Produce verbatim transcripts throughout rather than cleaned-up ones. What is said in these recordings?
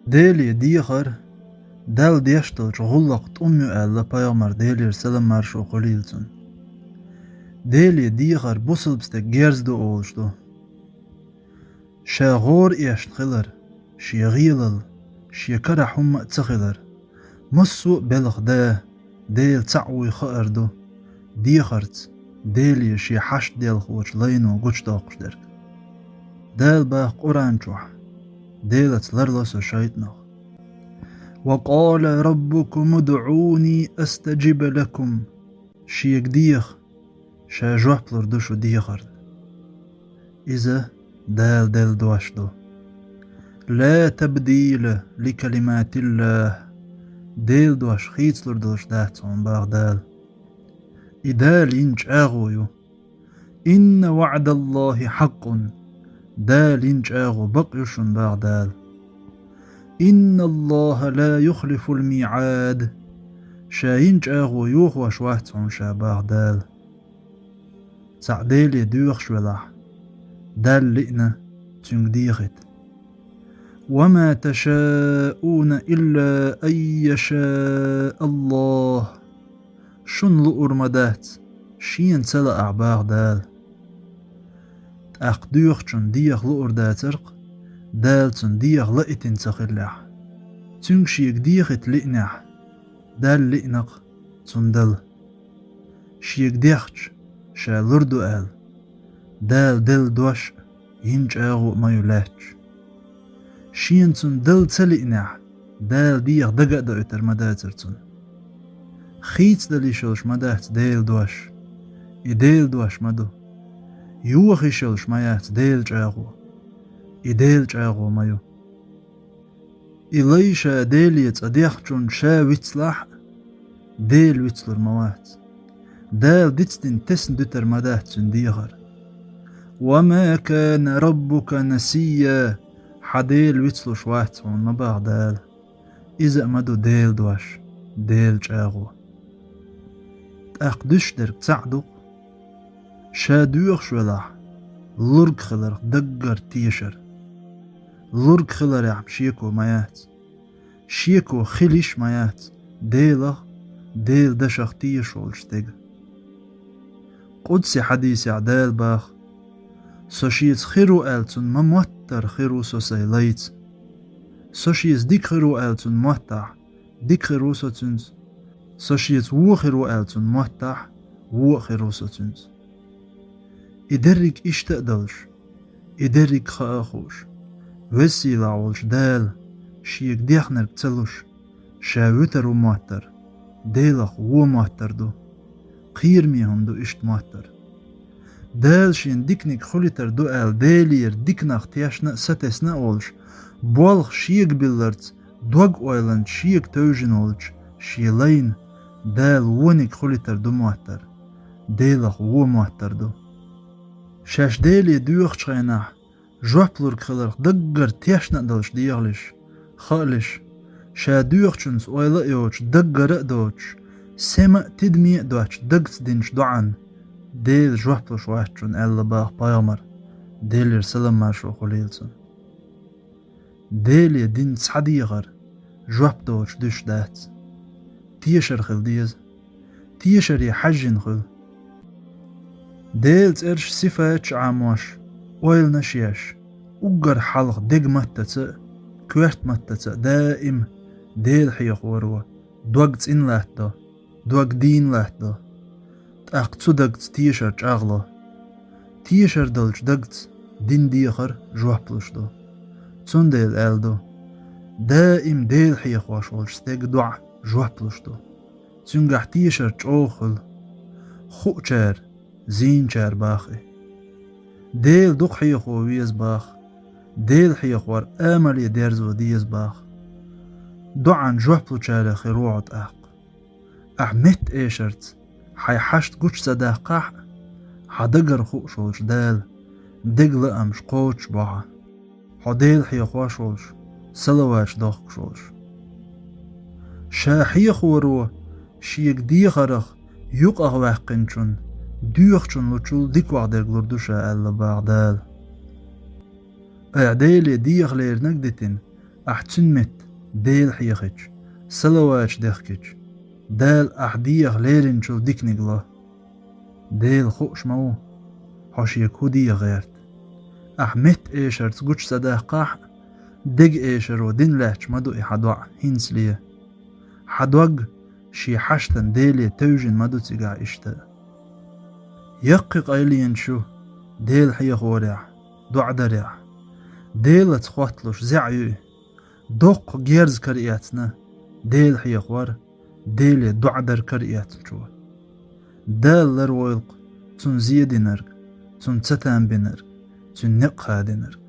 Деле дехар Далла деш долчу гӀуллакх тӀум ю аьлла пайхамар, Делера салам маршо хуьлийла цунна. Деле дехар бусалба стеган герз ду олуш ду. Ша гӀора эшна хилар, шен гӀелал, шен карахь хӀумма а ца хилар, массо а белхан да, Дела цхьаъ вуй хаар ду, дехарца, Деле шен хьашт делхочу лайно гучудоккхуш дерг. Дала баха Къуръан чохь: «Делаца ларло со шайтӀанах». «Ва къала раббукум удъуни астаджиб лакум». Шега деха, ша жоп лур ду шу дехарна. Иза Дала делла дош ду. «Ла табдила ли калиматиллах». Делан дош хийцалур долуш дац хьуна, баха Дала. И Дала йина чӀагӀо ю. «Инна ваъдаллахи хьакъун». Дала йина чӀагӀо бакъ ю шуна, баха Дала. «Инналлаха ла юхлифул миъад». Ша йина чӀагӀо йохош вац хьуна ша, баха Дала. Цхьаъ Деле доьхуш велахь, Далла лиъна, цуьнга дехийта. «Ва ма ташауна илла ан яшаа Аллах». Шуна луур ма дац, шена ца лаахь, баха Дала. ТӀаккха доьхучунна деха луур дацара-кх, Дала цунна деха лаийтина ца хиллехь. Цуьнга шега дехийта лиънехь, Далла лиъна-кх цунна дала. Шега дехча, ша лур ду аьлла, Дала делла дош а, йина чӀагӀо а ма ю лаьтташ. Шена цунна дала ца лиънехь, Дала деха дага а доуьйтур ма дацара цунна. Хийцадала йиш йолуш ма дац Делан дош, и Делан дош ма ду. Йоха йиш йолуш ма яц Делан чӀагӀо, и Делан чӀагӀо ма ю. И лай ша Деле цкъа дехначунна ша вицлахь а, Дела вицлур ма вац. Дала дицдина тесна дуьтур ма дац цуьнан дехар. «Ва ма кана раббука насия», хьан Дела вицлуш вац хьуна, ма баха Дала. Иза а ма ду Делан дош, Делан чӀагӀо. ТӀаккха дуьсуш дерг цхьаъ ду-кх. Ша доьхуш велахь, лург хиларх даггара тешар. Лург хиларехь-м шеко ма яц. Шеко хила йиш ма яц Делах, Делан дашах тешаш волчу стеган. Къудси хьадисехь Дала баха: «Со шеца хир ву аьлла цунна ма-моттара хир ву со сайн лайца. Со шеца дика хир ву аьлла цунна моттахь, дика хир ву со цуьнца. Со шеца вон хир ву аьлла цунна моттахь, вон а хир ву со цуьнца». И дерриг иштта а долуш, и дерриг хаа а хууш, Веза-Сийлахь волчу Дала шега дехнарг ца луш, ша вуьтур ву моттар, Делах вон моттар ду. Кхераме хӀума ду иштта моттар. Дала шена диканиг хуьлуьйтур ду аьлла, Делера диканах тешна а, сатесна а волуш, болх шега билларца, дог-ойланца шега тевжина волчу шен лайна Дала вониг хуьлуьйтур ду моттар, Делах вон моттар ду. Шаьш Деле доьхучу хенахь, жоп лург хиларх даггара тешна а долуш дехалаш, хаалаш, ша доьхучунца ойла а йоцуш, даггара а доцуш, сема а, тидаме а доцуш, дагца динчу доӀанна Дела жоп луш вац шуна аьлла баха пайхамар, Делера салам маршо хуьлийла цунна. Деле дина цхьа дехар жоп доцуш дуьсуш дац. Тешар хила деза. Тешаре хьаьжжина хуьлу. Делан цӀераш, сифаташ Ӏамош, ойланаш еш, уггар хьалха деган маттаца а, коьрта маттаца а даим Дела хьехоро дог цӀена латтадо, дог дийна латтадо. ТӀаккха цу дагца тешар чӀагӀло. Тешар долчу дагца дина дехар жоп луш ду. Цундела аьлла ду: «Даим Дела хьехош волчу стеган доӀа жоп луш ду». Цуьнгахь тешар чӀогӀа хуьлу. Хуучара, зийначара баха и. Дела дукха хьехо веза баха. Дела хьехор амале дерзо деза баха. ДоӀан жоп лучарах хир ву хьо тӀаккха. Ахь метта эшарца хьайн хьашт гучу ца даккхахь а, хьан дагара хууш волчу Дала дега лаамаш кхочуш бо хьан, хьо Дела хьехош волуш, салаваташ дохкуш волуш. Ша хьехоро шега дехарах юкъахваьккхинчунна, доьхучунна лучул дикох дерг лур ду ша аьлла баха Дала. Айхьа Деле деха леринарг дитина, Ахь цуьнан метта Дела хьехийча, салаваташ дехкича, Дала ахь деха леринчул диканиг ло. Дела хууш ма ву, хьо шега хӀун деха гӀерта. Ахь метта эшарца гуча ца даккхахь а, дега эшаро дина лаьтташ ма ду и хьан доӀа, хӀинцале. Хьан дог шен хьаштан Деле тевжина ма ду цигахь иштта. Яккхий къайленаш ю Дела хьехорехь, доӀа дарехь. Делаца хотталуш зӀе ю и. Доккха герз караэцна Дела хьехор, Деле доӀа дар караэцначо. Дала ларвойла-кх цунна зе динарг, цунна цатам бинарг, цуьнан некъ хадийнарг,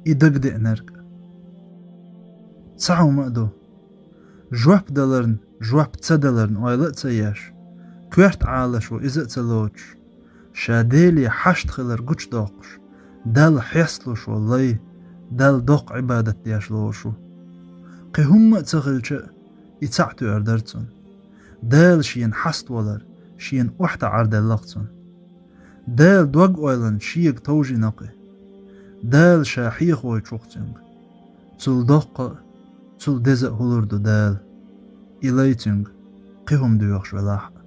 и дагадеанарг. Цхьа хӀума а ду. Жоп даларна, жоп ца даларна ойла а ца еш, коьрта Ӏалашо иза а ца лоцуш, ша Деле хьашт хилар гучадоккхуш, Далла хьесталуш волу лай, Далла доккха Ӏибадат деш лоруш ву. Кхин хӀумма а ца хилча а, и цхьаъ тоьар дара цунна. Дала шена хьаставалар, шена охьатаӀар делла-кх цунна. Дала дог-ойланаш шега товжийна-кх и. Дала ша хьехавойчу-кх цуьнга. Цул доккха а, цул деза а хӀуллур ду Дала. И лай цуьнга кхин хӀума доьхуш велахь а.